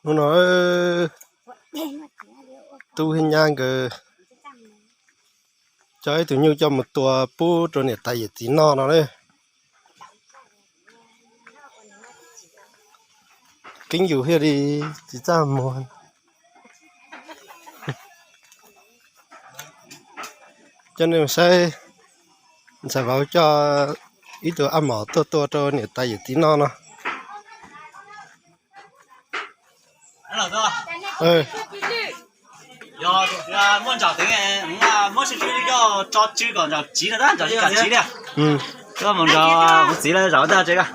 Hnub no tub thiab nyab nkawd coj ib tug nyuj coj mus tua pub rau niam tais yawm txiv noj no na. Keeb yus thiaj li tsis txaj muag. Coj nej mus saib ntxhais vauv coj ib tug ab mom tuaj tua rau niam tais yawm txiv noj no. Muaj ntsawm teev, muab sib tsw coj tso tsw kom ntsawm tsiv no, ntsawm tsiv li. Koj mus nrog kuv txiv lawv zaum tag tsev ko.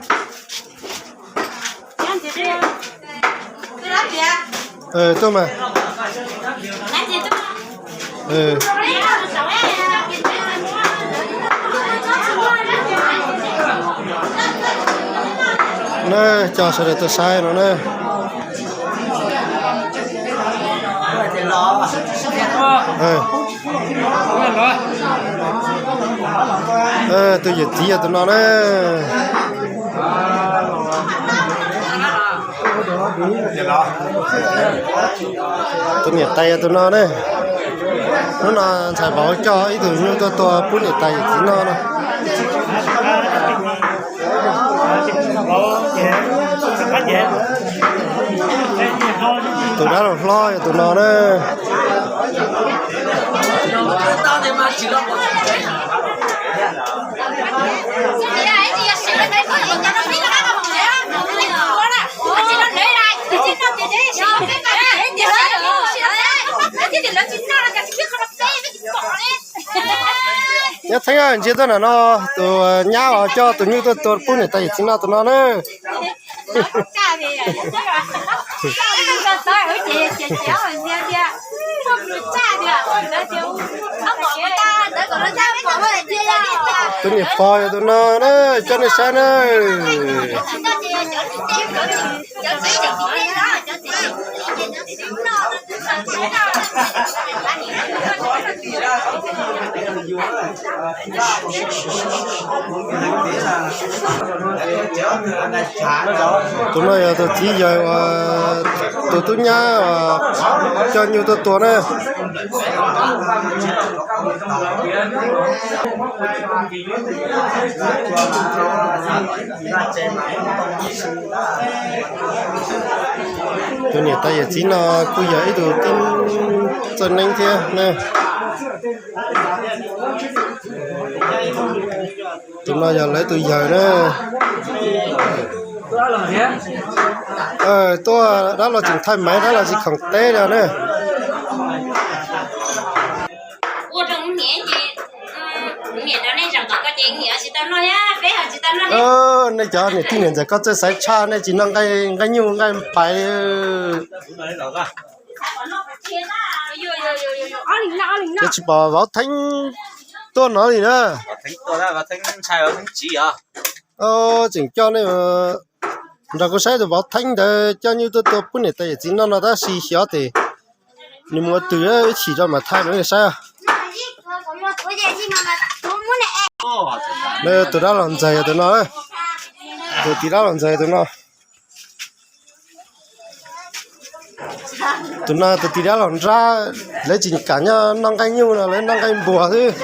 Tuaj mas. Na, coj sawv daws tuaj saib no na. Tus yawm txiv yog tus no na. Tus niam tais yog tus no ne. Hnub no ntxhais vauv coj ib tug nyuj tuaj tua pub niam tais yawm txiv noj no. Tus dab laug hlob yog tus no na. Nyab Theeb, ntsia tuaj nram no, tus nyab uas coj tus nyuj tuaj tua pub niam tais yawm txiv noj tus no na. Tus niam pog yog tus no na, coj nej saib na. Tus no yog tus txiv yawg uas tus tub nyab uas coj nyuj tuaj tua na. Tus niam tais yawm txiv no kuj yog ib tug tib txawj neeb thiab na. Tus no yog lawv tus yawg na. Tuaj dab laug tseem thaij maiv, dab laug tsis khoom teb li na. Nej cov niam tij niam ntxawm, koj txawj xaiv tshaj, nej tsis noj nqaij nyuj nqaij phais li. Ces tsis pom vauv Theeb tuaj no li na. Tseem coj nej nrog kuv saib tus vauv Theeb ntawd coj nyuj tuaj tua pub niam tais yawm txiv noj no tab sis xyov tes nws mus ua twg, ib chim rau mam thaij rau nej saib. Tus dab laug ntxawg yog tus no, tus tij dab laug ntxawg tus no. Tus no tus tij dab laug nrab, lawv tsis kam nyob noj nqaij nyuj no, lawv noj nqaij npuas xwb.